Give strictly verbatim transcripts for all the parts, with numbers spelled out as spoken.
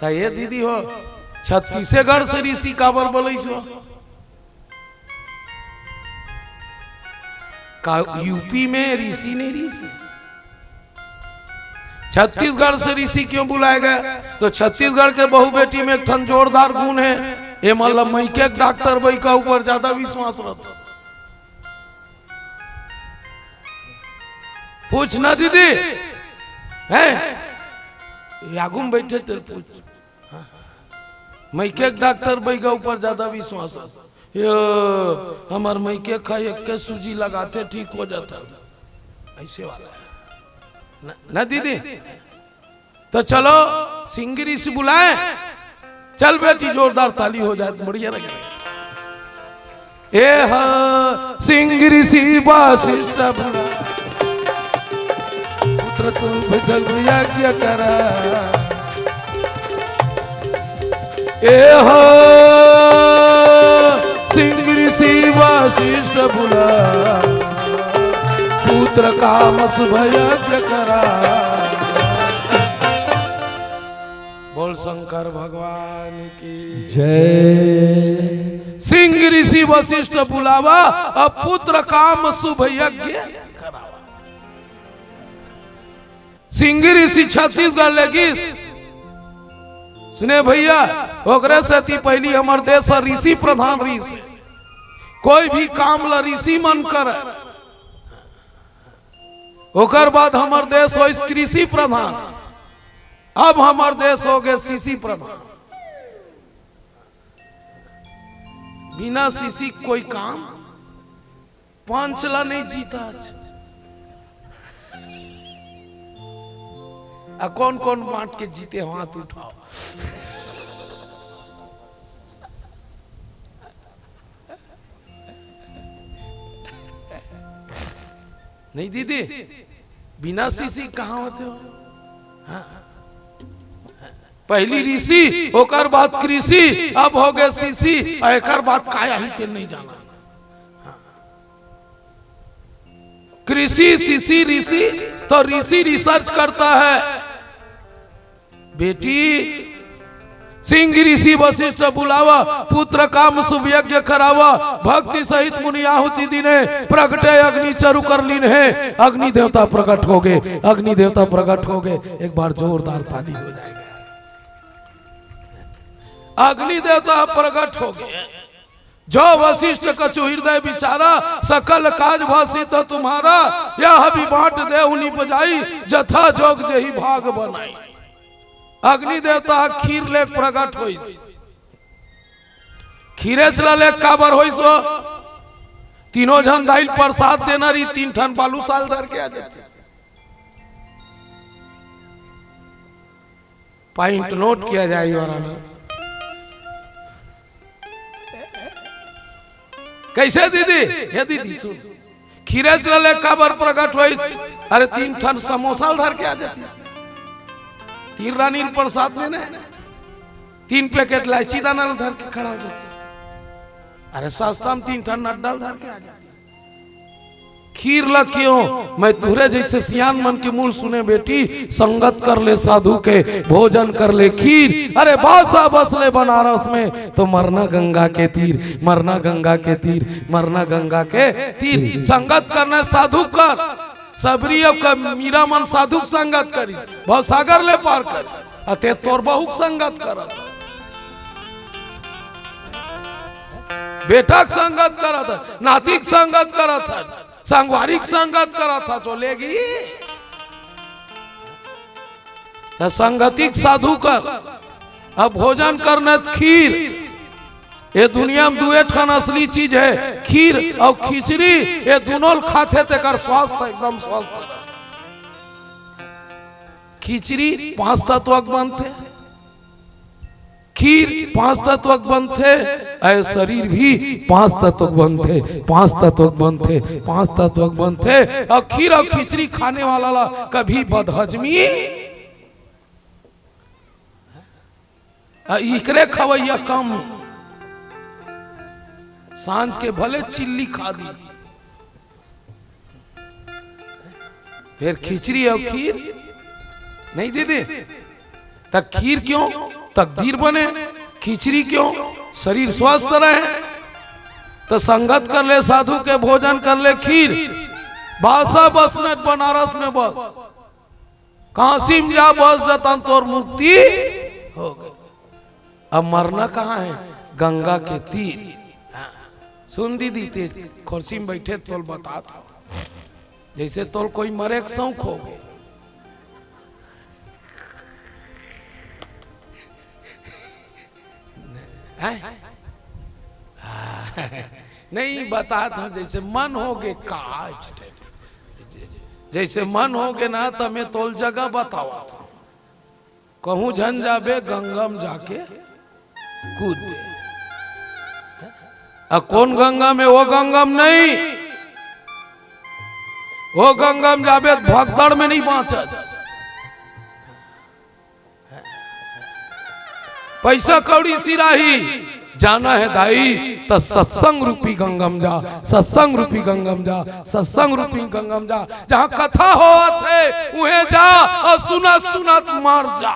त ये दीदी हो, छत्तीसगढ़ से ऋषि काबर बोलइस हो? का यूपी में ऋषि नहीं ऋषि? छत्तीसगढ़ से ऋषि क्यों बुलाए गए? तो छत्तीसगढ़ के बहू बेटी में एक ठन जोरदार गुण है, ये मतलब मइके के डॉक्टर बई का ऊपर ज्यादा विश्वास रहता। पूछ ना दीदी, हैं? ये आगू में बैठे तेरे पूछ। हाँ। मइके के डॉक्टर बई का ऊपर ज्यादा विश्वास है। यो, हमर मइके खा एक के सूजी लगाते ठीक हो जाता। ऐसे वाला है। ना, ना दीदी? तो चलो, सिंगरी से बुलाए। चल बेटी, जोरदार ताली हो जाए तो बढ़िया लगे। एह सिंगरी सी वशिष्ठ बुला, पुत्र शुभ जग यज्ञ करा। एह सिंगरी सी वशिष्ठ बुला, पुत्र काम शुभ यज्ञ करा। बोल शंकर भगवान की जय। सिंह ऋषि वशिष्ठ बुलावा, अब पुत्र काम शुभ यज्ञ करावा। सिंह ऋषि छत्तीसगढ़ ले गिस। सुने भैया, ओकरे सेती पहली हमर देश ह ऋषि प्रधान ऋषि, कोई भी काम ला ऋषि मन करे। ओकर बाद हमर देश होइस कृषि प्रधान, अब हमर देश हो गए शिशि प्रधान। बिना शिशि कोई काम, पंच ला नहीं जीता। आ कौन कौन बांट के जीते हो, हाथ उठाओ। नहीं दीदी, बिना शिशि कहाँ होते हो? हाँ। पहली ऋषि, ओकर बाद कृषि, अब हो गए शिशि, और एकर बाद का आही तेल नहीं जाना। हाँ। कृषि, शिशि, ऋषि, तो ऋषि रिसर्च करता है। बेटी, सिंह ऋषि वशिष्ठ बुलावा, पुत्र काम शुभ यज्ञ करावा, भक्ति सहित मुनि आहुति दीन्हे, प्रगटे अग्नि चरु कर लीन्हे, अग्नि देवता प्रकट हो गए, अग्नि देवता प्रकट हो गए। एक बार जोरदार ताली हो जाएगा। अग्नि देवता प्रकट हो गए। जो वशिष्ठ कछु हृदय विचारा, सकल काज भा सिद्ध तुम्हारा, यह भी बांट देहु निपजाई, जथा जोग जेहि भाग बनाई। अग्नि देवता खीर ले प्रकट होइस। खीरेच ला ले काबर होइस वो? तीनों झन दाई ल प्रसाद देना रही, तीन ठन बालूसाल धर के आ जाते। पॉइंट नोट किया जाए, योर ऑनर। कैसे दीदी? हे दीदी, सुन, खीरेच ला ले काबर प्रकट होइस? अरे, तीन ठन समोसा ल धर के आ जाती, तीन रानी ल प्रसाद लेने, तीन पैकेट लाइची दाना ल धर के खड़ा हो जाती। अरे, सस्ता में तीन ठन नड्डा ल धर के आ जाती। खीर ला क्यों? मैं तुहरे जैसे सियान मन के मुंह सुने बेटी, संगत कर ले साधु के, भोजन कर ले खीर। अरे बासा बस ले बनारस में, तो मरना गंगा के तीर, मरना गंगा के तीर, मरना गंगा के तीर। संगत करना साधु कर, सबरी अब क-, मीरा मन साधु के संगत करी, भवसागर ले पार कर। अते तोर बहू के संगत करत, बेटा के संगत करत, नाती के संगत करत है, संगवारी के संगत करत है, तो लेगी। त संगति के साधु कर, अब भोजन करने त खीर। ये दुनिया में दुए ठन असली चीज है, खीर और खिचड़ी। ये दोनों ल खाथे तेकर स्वास्थ्य एकदम स्वस्थ। खिचड़ी पांच तत्व के बनथे, खीर पांच तत्व के बनथे, अउ शरीर भी पांच तत्व के बनथे, पांच तत्व के बनथे, पांच तत्व के बनथे। अउ खीर अउ खिचड़ी खाने वाला ला कभी बदहजमी, अ, इकरे खवैया कम, सांझ के भले चिल्ली खा दी, फिर खिचड़ी और खीर नहीं दीदी। त खीर क्यों? तकदीर बने, खिचड़ी क्यों, शरीर स्वस्थ रहे। तो संगत कर ले, साधु के भोजन कर ले, खीर, भाषा बसने बनारस में बस, काशी में जा बस, जतन तोर मुक्ति हो गई। अब मरना कहाँ है? गंगा के तीर। हाँ। सुन दीदी, ते खुर्सी में बैठे तोल बतात हंव, जैसे तोल कोई मरे के शौक हो गए। हैं? हाँ। नहीं, बतात हंव, जैसे मन हो गए का, जैसे मन हो गए ना, तो मैं तोल जगह बतावत हंव। कहूँ झन जाबे, गंगा में जाके कूद दे। आ कौन गंगा में? वो गंगा में नहीं, वो गंगा में जाबे त भगदड़ में नहीं बाँचत। पैसा कौड़ी सिराही, जाना है दाई, त सत्संग रूपी गंगा में जा, सत्संग रूपी गंगा में जा, सत्संग रूपी गंगा में जा। जहाँ कथा होवत हे, उहें जा अउ सुनत सुनत मर जा।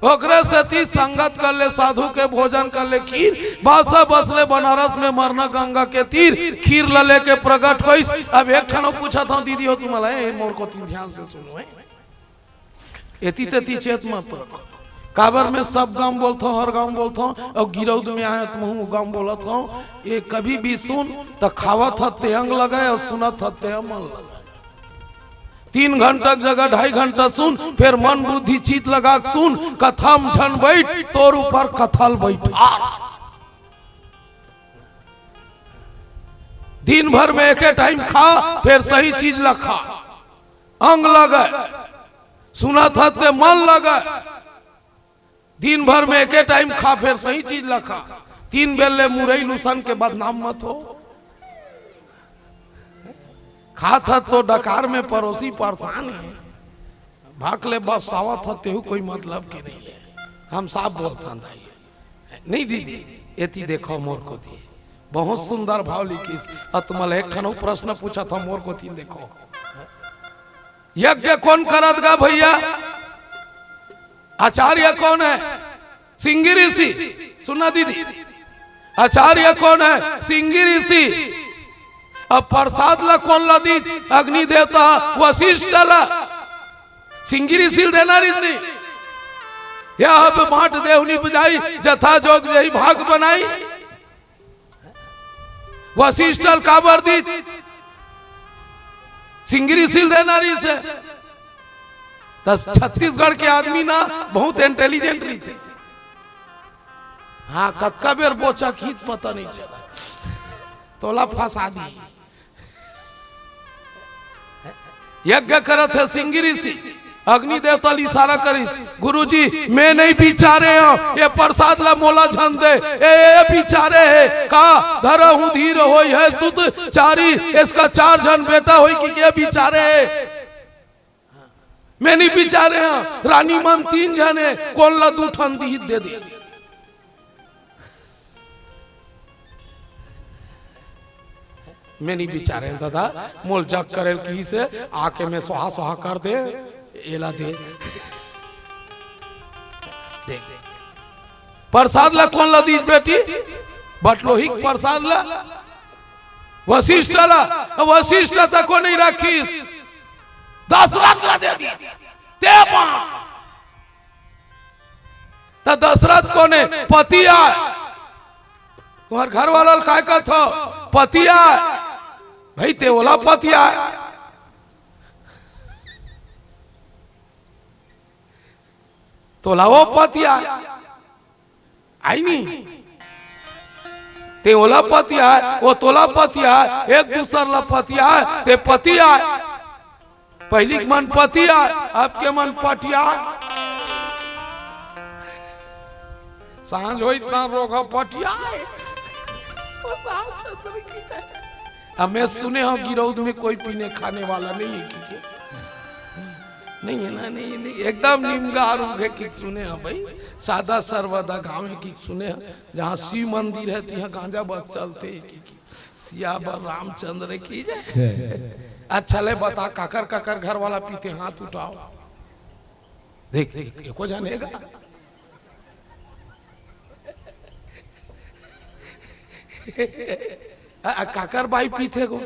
ओकरे सेती संगत कर ले, साधु के भोजन कर ले, खीर, बासा बस ले बनारस में मरना गंगा के तीर, खीर ल लेके प्रगट होइस। अब एक ठन अउ पूछत हंव दीदी हो तुमला, ए, मोर कोती ध्यान से सुनो, ए। एती तेती चेत मत रखो। काबर में सब गांव बोलत हंव, हर गांव बोलत हंव, अउ गिरौद में आए त महूं गांव बोलत हंव। ये कभी भी सुन त खावत हते अंग लगाए अउ सुनत हते मन लगाए। तीन घंटा के जगह ढाई घंटा सुन, फेर मन बुद्धि चित लगा के सुन, कथा में झन बैठ, तोर ऊपर कथा ल बैठार। दिन भर में एके टाइम खा, फेर सही चीज ला खा, अंग लगे, सुनत हते मन लगे। दिन भर में एके टाइम खा, फेर सही चीज ला खा। तीन बेर ले मुरई लुसन के बदनाम मत हो। खात हत तो डकार में परोसी परेशान हे, भाग ले बसावत हत, तेहू कोई मतलब के नहीं है। हम साफ बोलथन दाई, नहीं दीदी, एती देखो मोर कोती, बहुत सुंदर भाव लिखिस। अउ तुमला एक ठन अउ प्रश्न पूछत हंव, मोर कोती देखो। यज्ञ कोन करत गा भैया? आचार्य कोन हे? सिंगी ऋषि। सुनना दीदी, आचार्य कोन हे? सिंगी ऋषि। अब प्रसाद ला कोन ला दीस? अग्नि देवता वशिष्ठ ला। सिंगी ऋषि ल देना रीस नी। या अब बांट देहू नी बजाई, जथा जोग जही भाग बनाई। वशिष्ठ ल काबर दीस? सिंगी ऋषि ल देना रीस हे। त छत्तीसगढ़ के आदमी ना बहुत intelligent रहिथे। हाँ, कतका बेर बोचा खींच पता नहीं चला, तोला फंसा दी। यज्ञ करत हे सिंगी ऋषि, अग्नि देवता ल इशारा करिस, "गुरुजी, मैं नहीं बिचारे हंव, ये प्रसाद ला मोला झन दे, ए, ए बिचारे हे।" का धरा हूँ धीर होई है सुत चारी, इसका चार झन बेटा होई कि के बिचारे हे। मैं नहीं बिचारे हंव, रानी मन तीन झन हे, कोन ला दू ठन दीही दे दे। मैं नहीं बिचारे हंव दादा, मोल जग करेल कहिसे, आके मैं स्वाहा स्वाहा कर दे, एला दे। देख, प्रसाद ला कोन ला दीस बेटी? बटलोही के प्रसाद ला, वशिष्ठ ला। वशिष्ठ तको नहीं राखिस, दशरथ ला दे दी। ते पा त दशरथ कोन हे? पति आय। तुम्हर घर वाला ल काय कथो? पति आय। भाई, ते ओला पति आय, तोला वो पति आय। आय नी? ते ओला पति आय, वो तोला पति आय, एक दूसर ला पति आय, ते पति आय। पहिली के मन पति आय, अब के मन पटियाय। सांझ होई इतना रोग ह पटियाय। अब मैं सुने हंव गिरौद में कोई पीने खाने वाला नहीं है कि के? नहीं है ना, नहीं है, नहीं। एकदम निमगा रोग है कि सुने हंव भाई, सादा सर्वदा गाँव है कि सुने हंव, जहाँ शिव मंदिर है तिहाँ गांजा बस चलथे कि, कि सियावर रामचंद्र की जय। जय। अच्छा ले बता, काकर काकर घर वाला पीथे, हाथ उठाओ। देख, देख, एको झन हे गा। आ, आ, काकर बाई पीथे गो?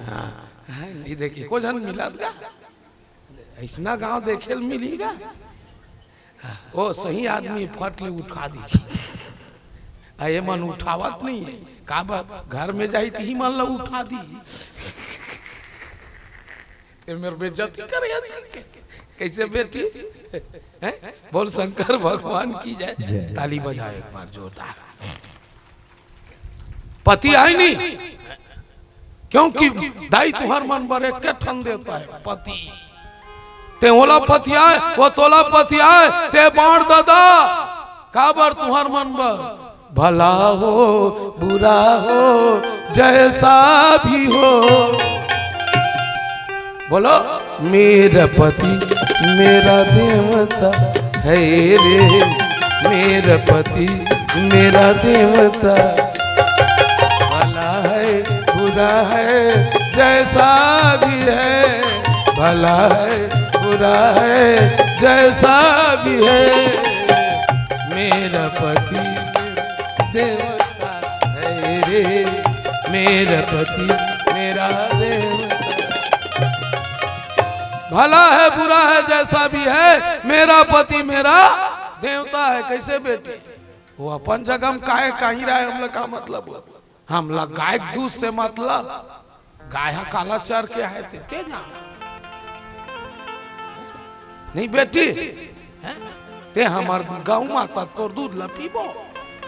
हाँ, हाँ, नहीं देख, एको झन मिलत गा। अइसना गांव देखे ल मिलही गा। ओ सही आदमी फट ले उठा दी। आ, ये मन उठावत नहीं है। काबर? घर में जाही तिही मन ला उठा दी। ते मेर बेइज्जती करे आज के। कैसे बेटी? हैं? बोल शंकर भगवान की जय। जय। ताली बजाओ एक बार जोरदार। पति आय नी, क्योंकि दाई तुंहर मन बर एक ठन देवता हे पति। ते ओला पति आय, वो तोला पति आय, ते बांट ददा। काबर तुंहर मन बर? भला हो, बुरा हो, जैसा भी हो। बोलो, मेरा पति मेरा देवता है रे, मेरा पति मेरा देवता। भला है, बुरा है, जैसा भी है, भला है, बुरा है, जैसा भी है, मेरा पति देवता है रे, मेरा पति मेरा देवता। भला है, बुरा है, जैसा भी है, मेरा पति मेरा देवता है। कैसे बेटी? वो अपन जगह में काहे कांही रहे, हमला का मतलब हो? हमला गाय के दूध से मतलब। गाय ह काला चर के आहे ते, ते जान। नहीं बेटी, हैं? ते हमर गौ माता, तोर दूध ल पीबो।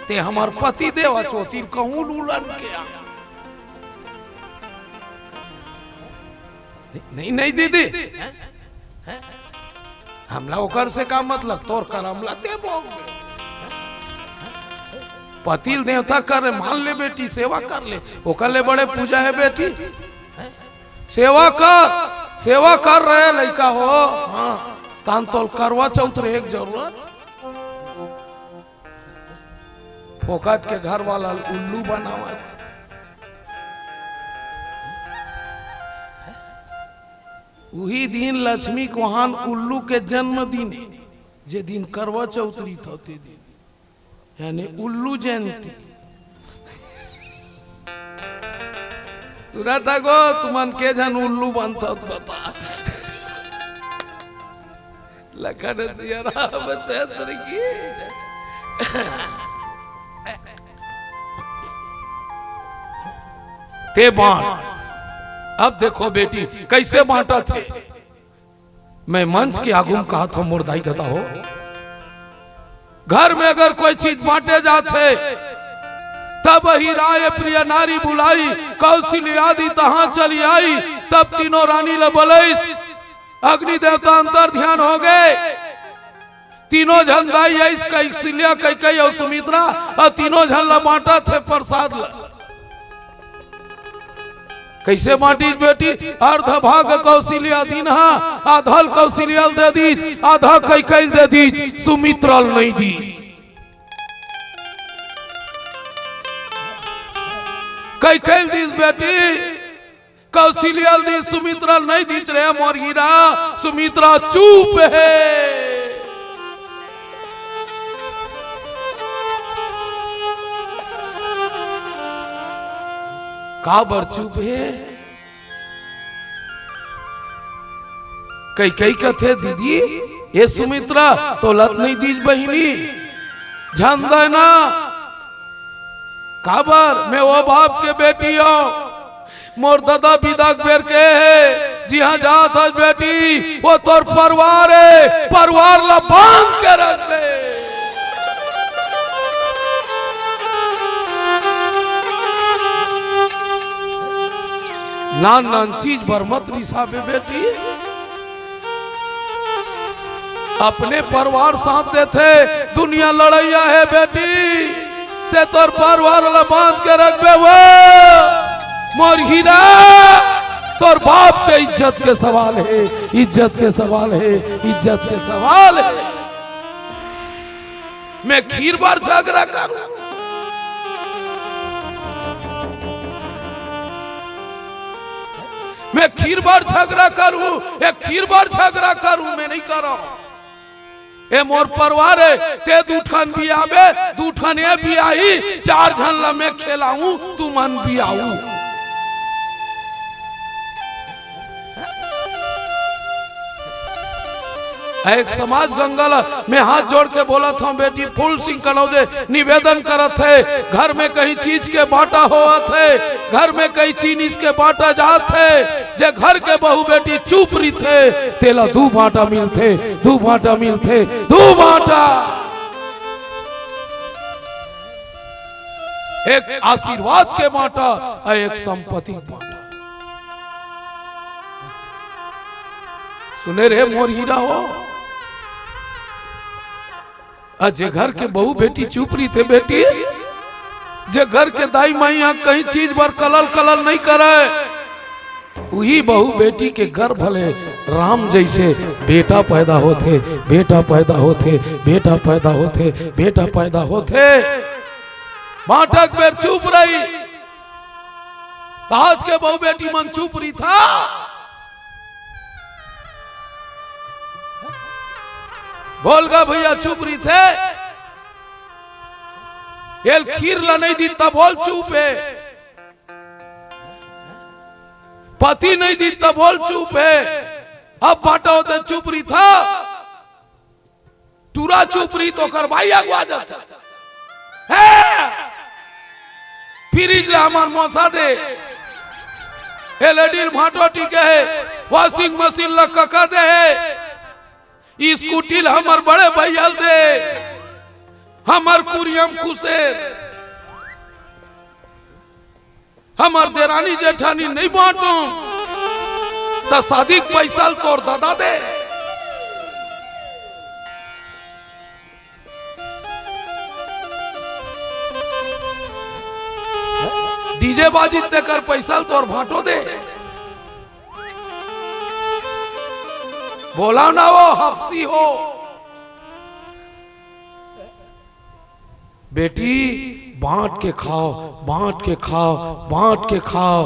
ते हमर पति देव अस, ओती कहूँ लूलन के आ। नहीं, नहीं, नहीं दीदी, हैं? हैं? हमला ओकर से का मतलब? तोर करम ला ते भोग। पति ल देवता कर ले, मान ले बेटी, सेवा कर ले, ओकर ले बड़े पूजा हे बेटी। हैं? सेवा कर, सेवा कर रहे लइका हो। हाँ, तहान तोल करवा चौथ रहे एक जरूरत। फोकट के घर वाला उल्लू बनावत। उही दिन लक्ष्मी कोहान उल्लू के जन्मदिन हे, जे दिन करवा चौथ रहिथे ते दिन, यानी उल्लू जयंती। सुनत हा गो, तुमन के झन उल्लू बनथव त बता। लखन सिया रामचंद्र की। ते बांट। अब देखो बेटी, कैसे बांटत हे। मैं मंच के आगू में कहत हंव, मोर दाई ददा हो, घर में अगर कोई चीज बांटे जात हे, तब ही राय प्रिय नारी बुलाई, कौशल्या आदि तहां चली आई। तब तीनों रानी ल बलइस, अग्नि देवता अंतर ध्यान हो गए। तीनों झन दाई आइस, कौशल्या, कैकेयी अउ सुमित्रा, अउ तीनों झन ला बांटत हे प्रसाद ला। कैसे बांटिस बेटी? अर्ध भाग कौशल्या दीन्हा, आधा ल कौशल्या ल दे दीस, आधा कैकेयी ल दे दीस, सुमित्रा ल नहीं दीस। कैकेयी ल दीस बेटी, कौशल्या ल दीस, सुमित्रा ल नहीं दीस रे मोर हीरा। सुमित्रा चुप हे। काबर चुप हे? कैकेयी कथे, दीदी, ए सुमित्रा, तोला त नहीं दीस बहिनी, झन दय ना। काबर? मैं वो बाप के बेटी हंव, मोर ददा बिदा के बेर के हे, जिहां जात हस बेटी, वो तोर परवार हे, परवार ला बांध के रखबे। नान नान चीज बर मत रिसाबे बेटी। अपने परवार साथ देथे, दुनिया लड़इया हे बेटी, ते तोर परवार ला बांध के रखबे वो। मोर हीरा, तोर बाप के इज्जत के सवाल हे, इज्जत के सवाल हे, इज्जत के सवाल हे। मैं खीर बर झगड़ा करूं? मैं खीर बर झगरा करूं, ए खीर बर झगरा करूं, मैं नहीं करंव। ए मोर परिवार हे, ते दू ठन बियाबे, दू ठन ए बियाही, चार झन ला मैं खेलाऊं, तुमन बियाहू। एक समाज गंगा ला मैं हाथ जोड़ के बोलत हंव, बेटी फूल सिंह कनौजे निवेदन करत हे, घर में कहीं चीज के बांटा होवत हे, घर में कहीं चीज के बांटा जात हे, जे घर के बहू बेटी चुप रहिथे, तेला दू बांटा मिलथे, दू बांटा मिलथे, दू बांटा। एक आशीर्वाद के बांटा अउ एक संपत्ति के बांटा। सुने रे मोर हीरा हो, अ जे घर के बहू बेटी चुप रहिथे बेटी, जे घर के दाई माई ह कहीं चीज बर कलल कलल नहीं करय, उही बहू बेटी के गर्भ ले राम जइसे बेटा पैदा होथे, बेटा पैदा होथे, बेटा पैदा होथे, बेटा पैदा होथे। बांटा के बेर चुप रही, त आज के बहू बेटी मन चुप रहिथे। बोल गा भइया, चुप रहिथे। एला खीर ला नहीं दिस त बोल चुप हे। पति नहीं दिस त बोल चुप हे। अब बांटा होथे चुप रहिथे। टूरा चुप रही त ओकर बाई अगवा जाथे। हे! फ्रिज ला हमर मौसा दे, एलईडी ल भांटो टिके हे, वॉशिंग मशीन ला कका दे हे, स्कूटी ला हमर बड़े भइया ल दे, हमर कुरियम खुसे, हमर देरानी जेठानी नहीं बांटो, त शादी के पैसा ल तोर ददा दे। डीजे बाजी तेकर पैसा ल तोर भांटो दे। बोला ना वो हपसी हो। बेटी, बांट के खाव, बांट के खाव, बांट के खाव।